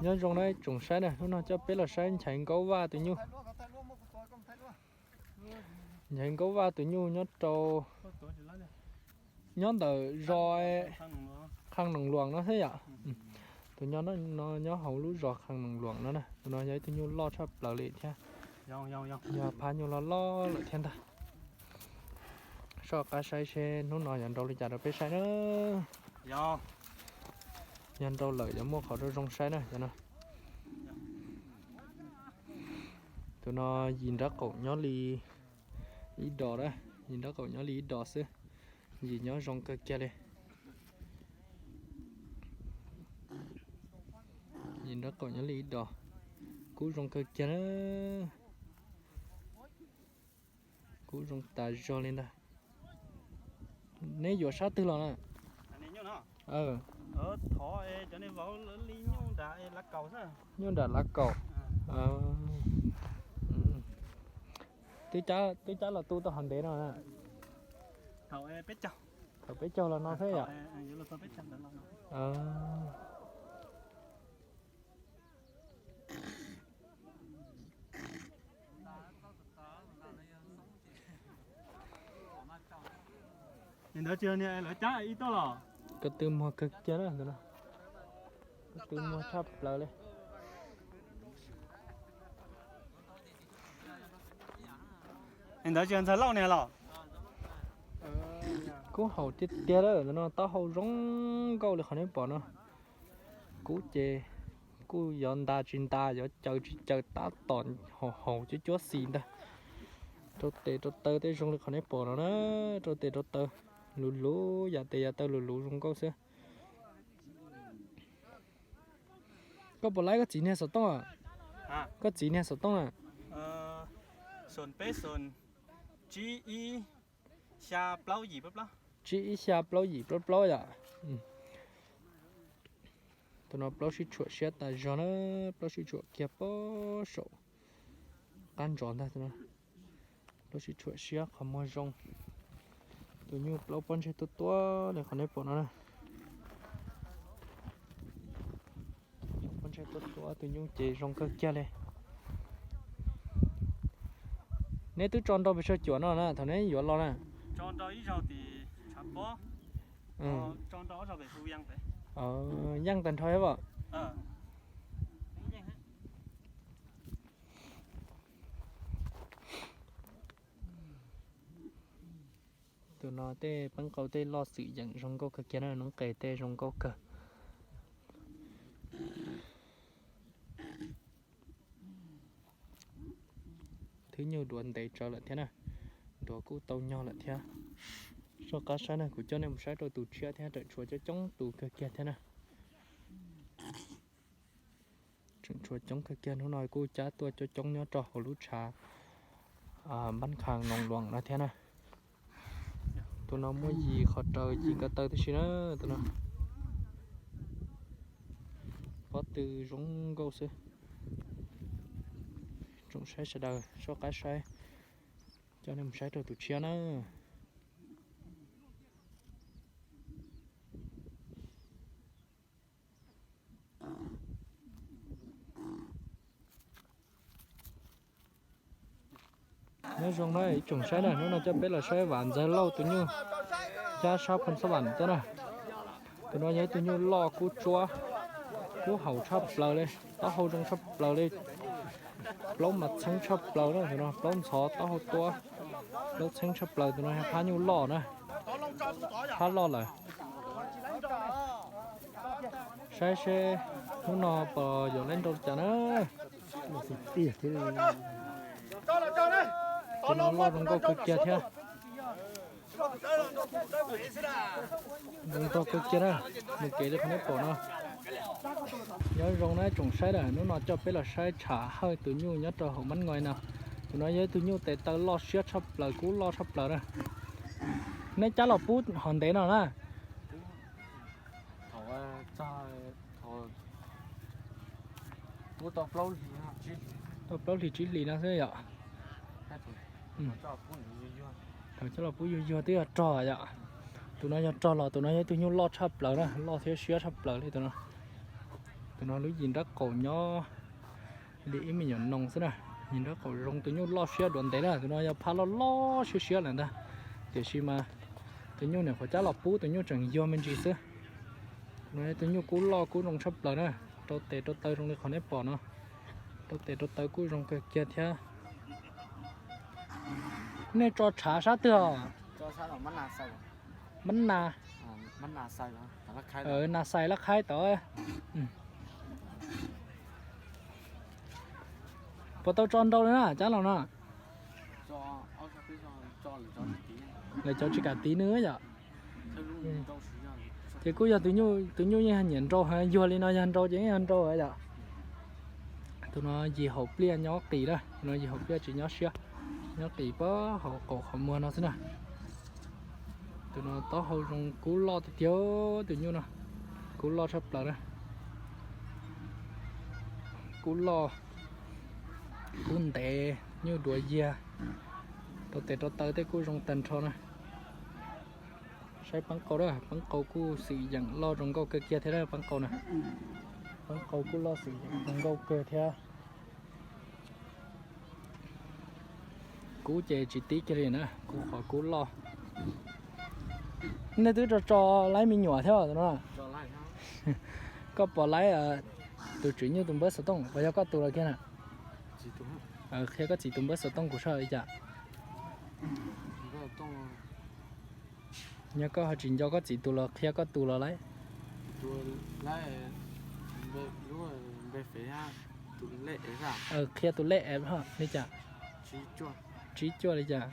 Nyob zoo na tsoom saib na, hnub no coj peb los saib Nchaiv Nkaub Vaj tus nyuj. Nchaiv Nkaub Vaj tus nyuj nyob rau, nyob ntawm zos Qhaj Noom Luam no xwb yom. Tus nyob no nyob hauv lub zos Qhaj Noom Luam no na. Tus no yog ib tug nyuj loj tshaj plaws li thiab. Yog phab nyuj loj loj lawm thiab ntag. Soj qab saib seb hnub no yuav nrau li cas rau peb saib na. Yog nrau lawm yuav muaj qhov zoo zoo saib na. Tus no yim nrab qaum nyob li ib dos na, yim nrab qaum nyob li ib dos xwb. Yim nyob zoo kawg kiag li. Yim nrab qaum nyob li ib dos, kub zoo kawg kiag na. Kub zoo tas zog li ntag. Neb yuav sab twg los na? Nyuj nram Lav Kaum. Twb cab los tu tau hov ntev no na? Thaum peb caug los no thiab yom? Ntawd tsis yog niag lawv cab ib tuaj los? Ko tw muag kawg kiag na, ko tw muag tshaj plaws li. Ntawd tsis yog ntxhais Lauj niag los? Kub haum tiag tiag lawm no, taub hau zoo nkauj li qhov neb pom no. Kub ces kuj yuav ntas tsis ntas, yuav caws tsis caws, tab tom haum haum cuab cuab xis ntag. Rau tes rau taw tej zoo li qhov neb pom no na, rau tes rau taw luv luv, yam tes yam taw luv luv zoo nkauj xwb. Koj puas laib koj txiv niag xov tooj? Koj txiv niag xov tooj na? Tsib ib xya plaub yim plaub plaub yom. Tus no plaub sib tshuam siab tas zog na, plaub sib tshuam kiag pob saum qab ntsov ntag. Plaub sib tshuam siab qhov muag zoo. Tus nyuj plaub pob ntseg tuab tuab li qhov neb pom no na. Pob ntseg tuab tuab, tus nyuj ces zoo kawg kiag li. Neb twb tso nrau pes tsawg cuam no na thaum neb yuav los na? Yeej tag nrho thiab as. Tus no tej peeb qau tej loj xwm yeem zoo nkauj kawg kiag na, noob qes tej zoo nkauj kawg. Thwb nyuj duav ntev tsawv lawm thiab na, duav kuj tau nyog lawm thiab. Soj qab saib na, kuv coj nej mus saib rau tus tshiab thiab, tseem tshuav coob coob tus kawg kiag thiab na. Tseem tshuav coob kawg kiag, hnub no kuj cab tuaj coob coob nyob rau hauv lub tshav Npab Khas Noos Luam no thiab na. Tus no muaj yim qhov raws yim ko taw tib si na, tus no pob tw zoo nkauj xwb. Tsoom saib sawv daws soj qab saib, coj nej mus saib rau tus tshiab na. Nyob zoo na ib tsoom saib na, hnub no coj peb los saib Vam Ntxawg Lauj tus nyuj cab sab Phoos Xab Vam tuaj na. Tus no yog ib tug nyuj loj kub tsuab, kub haum tshaj plaws li, taub hau zoo tshaj plaws li, plaub mas txheeb tshaj plaws na, tus no plaub ntxhov taub hau tuab, plaub txheeb tshaj plaws, tus no yog phab nyuj loj na, phab loj lawm. Saib seb hnub no puas yuav laib nrau li cas na. Tus no loj zoo nkauj kawg kiag thiab. Zoo nkauj kawg kiag na, mus kev li qhov nej pom no. Nyob zoo na tsoom saib na, hnub no coj peb los saib Tsham Hawj tus nyuj nyob rau hauv Mab Ngoi no. Tus no yog ib tug nyuj tes taw loj siab tshaj plaws, kub loj tshaj plaws na. Neb cab los pub hov ntev no na? Tau plaub hlis tsib hlis no xwb yom. Thaum coj los pub yuag yuag twb yog rog yom. Tus no yog rog los tus no yog ib tug nyuj loj tshaj plaws na, loj thiab siab tshaj plaws li tus no. Tus no lub yim nrab qaum nyob li ib me nyuam noog xwb na. Yim nrab qaum zoo, tus nyuj loj siab dua ntev na. Tus no yog phab loj loj siab siab lawm ntag. Tiam sis mas tus nyuj nim qhuav cab los pub, tus nyuj tseem yuag me ntsis xwb. No tus nyuj kub loj kub zoo tshaj plaws na. Rau tes rau taw zoo li qhov nej pom no. Rau tes rau taw kuj zoo kawg kiag thiab. Nej tso tshav sab twg os? Mab nas, nas xais lab khaib tod. Puas tau tso nrau li na, cab los no? Lawv cov tsis kam tiv nws yom. Ces kuj yog tus nyuj yeej nyiam nrau, yuag li no yog nrau ces yeej yog nrau yom. Tus no yim haum pliaj nyob qis na, tus no yim haum pliaj tsis nyob siab, nyob qis pab hauv qaum qhov muag no xwb na. Tus no taub hau zoo kub loj tiag tiag, tus nyuj no kub loj tshaj plaws na. Kub loj, kub ntev, nyuj duav yiag, rau tes rau taw tej kuj zoo tag nrho na. Saib peeb qau na, peeb qau kuj xwm yeem loj zoo nkauj kawg kiag thiab na, peeb qau na. Peeb qau kuj loj xwm yeem zoo nkauj kawg thiab. Kub ces tsis tib kiag li na, kub qhov kub loj. Nej twb tso tso laib me nyuam thiab no. Koj pom laib tus tswv nyuj tus npawb xov tooj puas yog koj tus los kiag na? Qhia koj txiv tus npawb xov tooj kuv saib li cas. Yog koj ho tsis nco koj txiv tus los qhia koj tus los lauj. Qhia tus lej app li cas? Tsib cuaj li cas?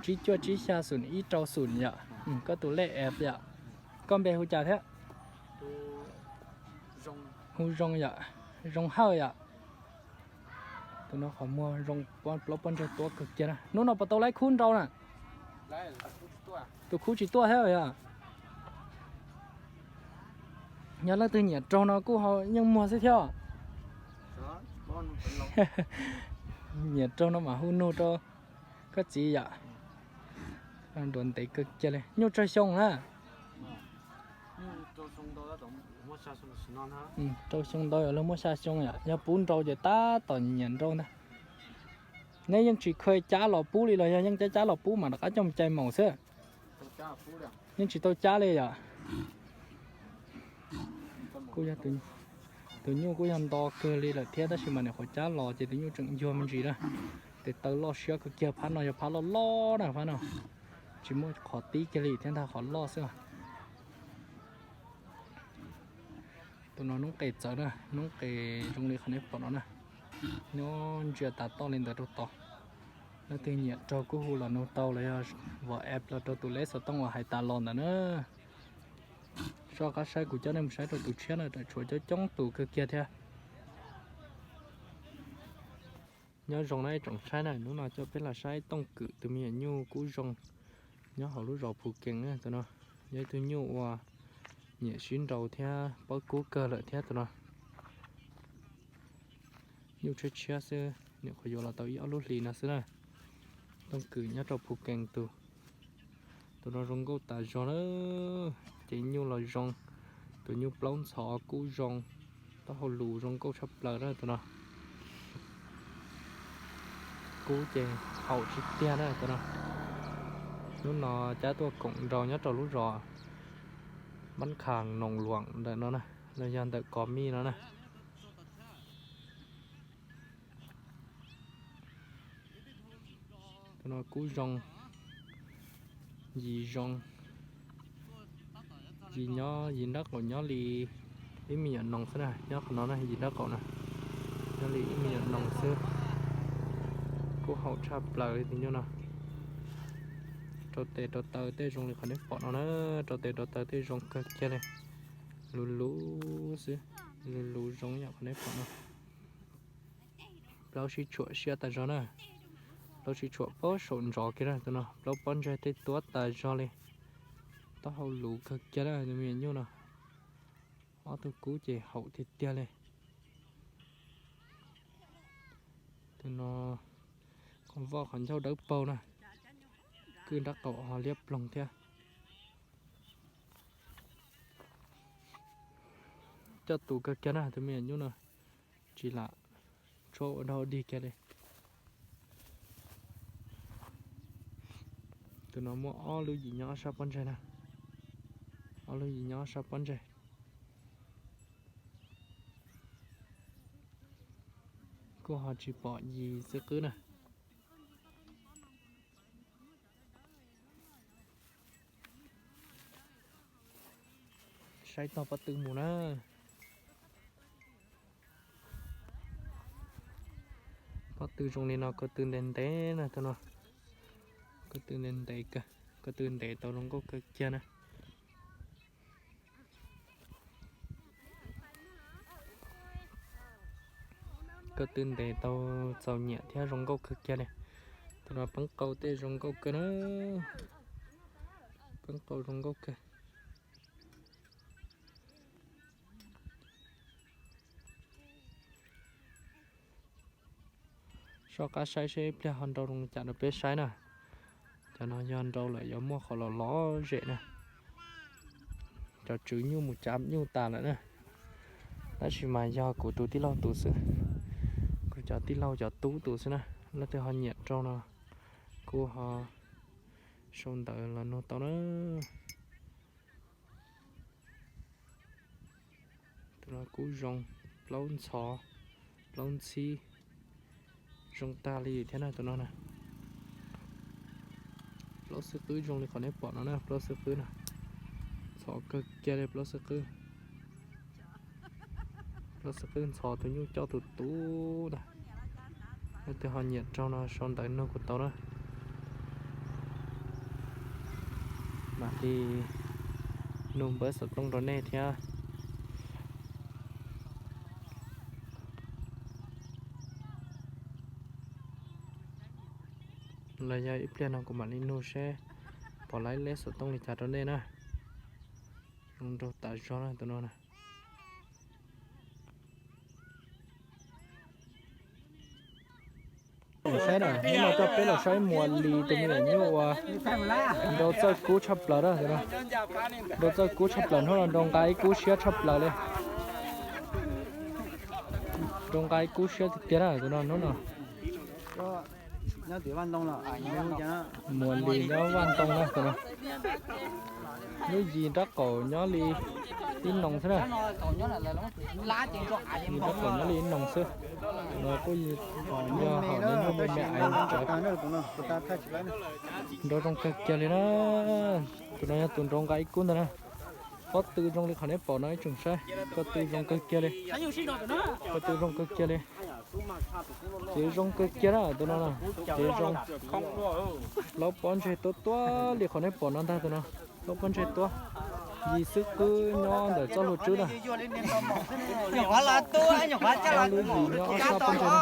Tsib cuaj tsib xya xum ib rau xum yom. Koj tus lej app yom. Koj npe hu cas thiab? Hu Zoo yom, Zoo Hawj yom. Tus no qhov muag zoo, plaub pob ntseg tuab kawg kiag na. Hnub no puas tau laib khub nrau na? Tus khub tsis tuaj thiab yom. Yog leej twg nyiam raug no kuj ho yeej muag xwb thiab. Nyiam raug no mas hu nug rau koj txiv yom. Nruas ntev kawg kiag li. Nyuj tsawg xyoo na? Rau xyoo ntau, yog luag muaj xya xyoo yom. Yog pub nrau ces tab tom nyiam nrau ntag. Neb yeej tsis kheev cab los pub li los yog yeej cab cab los pub mas rov qab coj mus cais maum xwb? Yeej tsis tau cab li yom. Kuj yog tus nyuj kuj yog nto kawg li lawm thiab, tab sis mas nim qhuav cab los ces tus nyuj tseem yuag me ntsis na. Tes taw loj siab kawg kiag, phab no yog phab loj loj na, phab no tsis muaj qhov tib kiag li thiab, ntag qhov loj xwb. Tus no noob qes txawv na, noob qes zoo li qhov nej pom no na. Nyob ntsia tas toj li ntawd rau tod. Leej twg nyiam raug kuj hu los nug tau los yog WhatsApp los rau tus lej xov tooj uas hais tas los ntawd na. Soj qab saib kuv coj nej mus saib rau tus tshiab na, tshuav coob coob tus kawg kiag thiab. Nyob zoo na ib tsoom saib na, hnub no coj peb los saib tooj kwm tus me nyuam nyuj kub zoo nyob hauv lub zos Phu Kees na. Tus no yog ib tug nyuj uas nyiam sib nraus thiab paub kub kawg lawm thiab tus no. Nyuj tshiab tshiab xwb, nim qhuav yuav los tau ib ob lub hlis no xwb na. Tooj kwm nyob rau Phu Kees tus. Tus no zoo nkauj tas zog na, cev nyuj los zoo, tus nyuj plaub ntxhov kub zoo, taub hau lus zoo nkauj tshaj plaws na tus no. Kub ces haum tsis tiag na tus no. Hnub no cab tuaj koom nrau nyob rau lub zos Mab Khas Noom Luam ntawm no na, los yog ntawm Kos Mij no na. Tus no kub zoo, yim zoo, yim nyob yim nraub qaum nyob li ib me nyuam noog xwb na, nyob qhov no na yim nraub qaum na, nyob li ib me nyuam noog xwb. Kub haum tshaj plaws li tus nyuj no. Rau tes rau taw tej zoo li qhov nej pom no na, rau tes rau taw tej zoo kawg kiag li, luv luv xwb, luv luv zoo yam qhov nej pom no. Plaub sib tshuam siab tas zog na, plaub sib tshuam pob saum ntsos kiag na tus no, plaub pob ntseg tej tuab tas zog li, taub hau luv kawg kiag na tus me nyuam nyuj no. Ob tug kub ces haum tiag tiag li. Tus no qhov voj qhov ncauj dawb paug na, kwj nraub qaum ho liab ploog thiab. Coj tus kawg kiag na, tus me nyuam nyuj no tsis lam tshuab ua dog ua dig kiag li. Tus no muaj ob lub yim nyob sab pob ntseg na, ob lub yim nyob sab pob ntseg. Kuj ho tsis pom yis xwb qwb na. Saib tog pob tw mus na. Pob tw zoo li no ko tw ntev ntev na tus no. Ko tw ntev ntev kawg, ko tw ntev tau zoo nkauj kawg kiag na. Ko tw ntev tau txaus nyiam thiab zoo nkauj kawg kiag li. Tus no peeb qau tej zoo nkauj kawg na. Peeb qau zoo nkauj kawg. Soj qab saib seb ib pliag ho nrau zoo li cas rau peb saib na. Cov no yog nrau lawm yuav muaj qhov los lov zem na. Cov tswv nyuj mus tsav nyuj tas lawm na. Tab sis mas yog kuv tus tij laug tus xwb, kuv cov tij laug cov tub tus xwb na. Leej twg ho nyiam rau no kuj ho sau ntawv los nug tau na. Tus no kuj zoo, plaub ntxhov, plaub ntxhib, zoo tag li thiab na tus no na. Plaub xwb qwb zoo li qhov nej pom no na, plaub xwb qwb na. Ntxhov kawg kiag li plaub xwb qwb. Plaub xwb qwb ntxhov tus nyuj coj tus tub ntag. Leej twg ho nyiam rau no sau ntawv nug kuv tau na. Mam li nug npawb xov tooj rau nej thiab. Los yog ib pliag no kuv mam li nug seb pom laib leb xov tooj li cas rau nej na. Zoo nraug tas zog na tus no na. Saib na, hnub no coj peb los saib Muas Lis tus me nyuam nyuj uas nrau txawj kub tshaj plaws na tus no. Nrau txawj kub tshaj plaws, hnub no nrau nqa ib kub siab tshaj plaws li. Nrau nqa ib kub siab tiag tiag na tus no hnub no. Muas Lis nyob Vaj Ntoo na tus no. Lub yis nrab qaum nyob li ib noos xwb na. Yis nrab qaum nyob li ib noos xwb. Tus no kuj yog hom me nyuj me me aiv tsawv. Nrau zoo kawg kiag li na. Tus no yog tus nrau nqa ib kub ntag na. Pob tw zoo li qhov neb pom no ib tsoom saib, ko tw zoo kawg kiag li. Ko tw zoo kawg kiag li. Ces zoo kawg kiag na tus no na. Ces zoo. Plaub pob ntseg tuab tuab li qhov neb pom no ntag tus no. Plaub pob ntseg tuab. Yis xwb qwb nyob ntawm txoj hlua tswb na. Ob lub yis nyob ob sab pob ntseg na.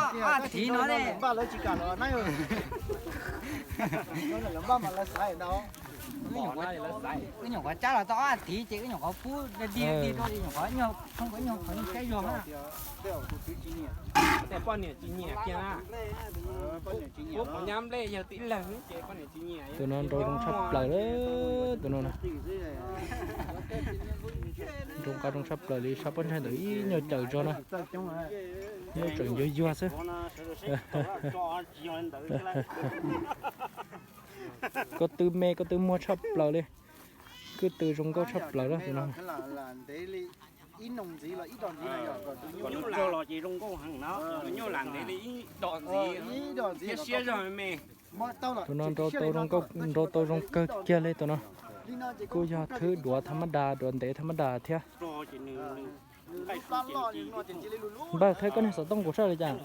Poj niam tsis nyiam kiag na. Nyab nplej yog tib leeg ces poj niam tsis nyiam. Tus no nrau zoo tshaj plaws li, tus no na. Nrau nqa zoo tshaj plaws li, sab pob ntseg ntawd ib nyuag cawm zog na. Nyuj tseem yuag yuag xwb. Ko tw me ko tw muag tshaj plaws li. Kwj tw zoo nkauj tshaj plaws li tus no. Tus no nrau tau zoo nkauj, nrau tau zoo kawg kiag li tus no. Kuj yog thwb duav tham mab das, duav ntev tham mab das thiab. Npawg, qhia koj niag xov tooj kuv saib li cas.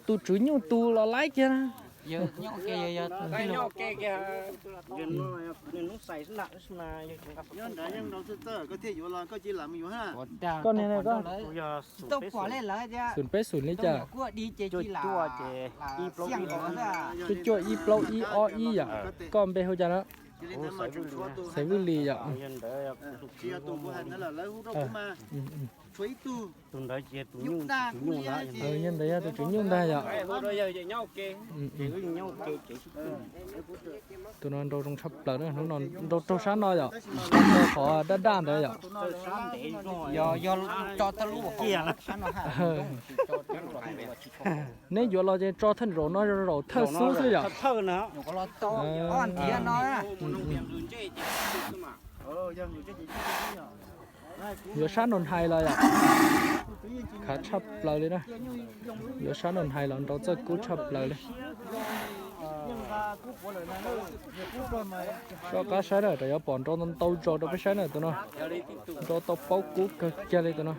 Tus tswv nyuj tus los laib kiag na. Koj niag, xum peb xum li cas? Cuaj cuaj ib plaub ib ob ib yom. Koj npe hu cas na? Xaiv Vwj Lis yom. Tus ntawd ces tus nyuj ntag, yog tus tswv nyuj ntag yom. Tus no nrau zoo tshaj plaws na, hnub no nrau raug sab no yom, nrau qhov daj daj ntawd yom. Neb yuav los ces tso thawj zaum no, zaum thawj xub xwb yom. Yuav sab no hais los yom. Khav tshaj plaws li na. Yuav sab no hais los nrau txawj kub tshaj plaws li. Soj qab saib na, rov yuav pom nrau ntau zaus rau peb saib na tus no. Nrau tau paub kub kawg kiag li tus no.